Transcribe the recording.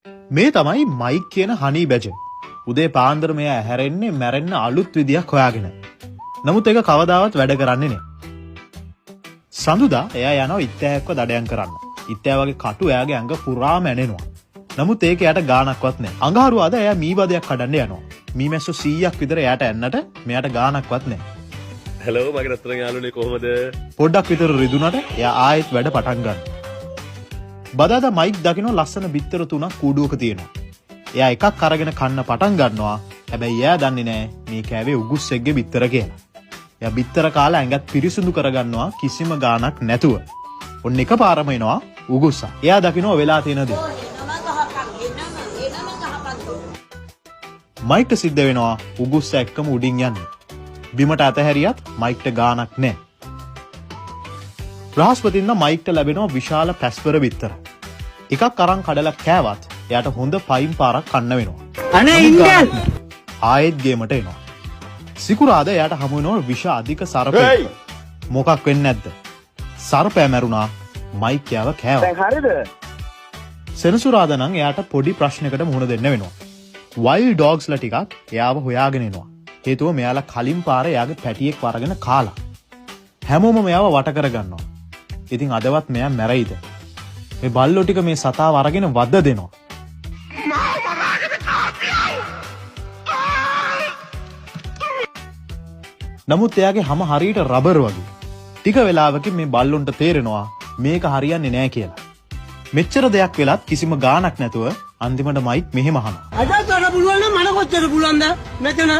මේ තමයි මයික් කියන හනි බැජර්. උදේ පාන්දර මෙයා ඇහැරෙන්නේ මැරෙන්න අලුත් විදියක් හොයාගෙන. නමුත් ඒක කවදාවත් වැඩ කරන්නේ නෑ. සඳුදා එයා යනවා ඉත්තෑක්ව දඩයම් කරන්න. ඉත්තෑ වගේ කටු එයාගේ ඇඟ පුරාම ඇනෙනවා. නමුත් ඒක එයාට ගාණක්වත් නෑ. අඟහරුවාදා එයා මීබදයක් කඩන්න යනවා. මීමැස්සෝ 100ක් විතර එයාට ඇන්නට මෙයාට ගාණක්වත් නෑ. හැලෝ මගේ රත්තරන් යාළුවනේ, කොහොමද? පොඩ්ඩක් විතර රිදුනට එයා ආයෙත් වැඩ පටන් ගන්නවා. බදාදා මයික් දකින්න ලස්සන බිත්තර තුනක් කූඩුවක තියෙනවා. එයා එකක් අරගෙන කන්න පටන් ගන්නවා. හැබැයි එයා දන්නේ නෑ මේ කෑවේ උගුස්සෙක්ගේ බිත්තර කියලා. එයා බිත්තර කාලා ඇඟත් පිරිසිදු කරගන්නවා කිසිම ගාණක් නැතුව. ඔන්න එකපාරම එනවා උගුස්සා. එයා දකිනවා වෙලා තියෙන දේ. මයික්ට සිද්ධ වෙනවා උගුස්සා එක්කම උඩින් යන්න. බිමට අතහැරියත් මයික්ට ගාණක් නෑ. බ්‍රහස්පතින්දා මයික්ට ලැබෙනවා විශාල පැස්බර බිත්තර. එකක් අරන් කඩලා කෑවත් එයාට හොඳ පයින් පාරක් කන්න වෙනවා. අනේ නමුත් ඉන්න. ගාණක් නෑ. ආයෙත් ගේමට එනවා. සිකුරාදා එයාට හමු වෙනවා විෂ අධික සර්පයෙක්. මොකක් වෙන්නේ නැද්ද? සර්පයා මැරුණා, මයික් එයාව කෑවා. දැන් හරිද? සෙනසුරාදා නම් එයාට පොඩි ප්‍රශ්නයකට මුහුණ දෙන්න වෙනවා. වයිල්ඩ් ඩොග්ස්ලා ටිකක් එයාව හොයාගෙන එනවා. හේතුව මෙයාලා කලින් පාර එයාගේ පැටියෙක් වරගෙන කාලා. හැමෝම මෙයාව වට කරගන්නවා. ඉතින් අදවත් මෙයා මැරෙයිද? මේ බල්ලෝ ටික මේ සතාව අරගෙන වද දෙනවා. නමුත් එයාගේ හැම හරියට රබර් වගේ. ටික වෙලාවකින් මේ බල්ලොන්ට තේරෙනවා මේක හරියන්නේ නෑ කියලා. මෙච්චර දෙයක් වෙලත් කිසිම ගාණක් නැතුව අන්තිමට මයික් මෙහෙම අහනවා. අද තොර පුළුවන් නම් මට කොච්චර පුළුවන්ද මෙතන?